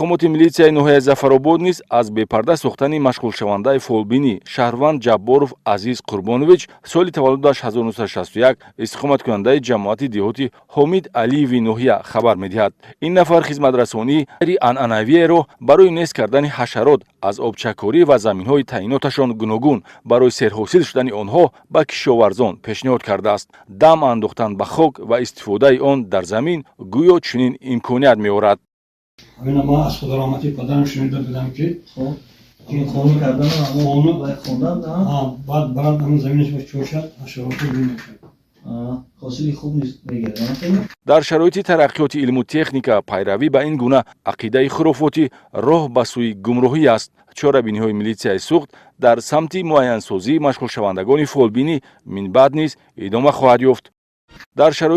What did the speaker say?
Мақомоти милитсияи ноҳияи Зафаробод низ аз бепарда сохтани машғулшавандаи фолбинӣ, шаҳрванд Ҷабборов Азиз Қурбонович, соли таваллудаш 1961, истиқоматкунандаи ҷамоати деҳоти Ҳомид Алиеви ноҳия хабар медиҳад. Ин нафар хизматрасонии анъанавиеро барои нест кардани ҳашарот аз обчакорӣ ва заминҳои таъиноташон гуногун барои серҳосил шудани онҳо ба кишоварзон пешниҳод кардааст. Дам андохтан ба хок ва истифодаи он дар замин гӯё чунин имконият меорад. Ҳамина ман аз худораҳматӣ падарам шунида будам, ки хонӣ кардан, хондан. Баъд барад, ҳамин заминаш чошад, ҳашароти гум мешавад. Ҳосили хуб низ мегирад. Дар шароити тараққиёти илму техника пайравӣ ба ин гуна ақидаи хурофотӣ роҳ ба сӯи гумроҳӣ аст. Чорабиниҳои милитсияи Суғд дар самти муайянсозии машғулшавандагони фолбинӣ минбаъд низ идома хоҳад ёфт. Дар шароити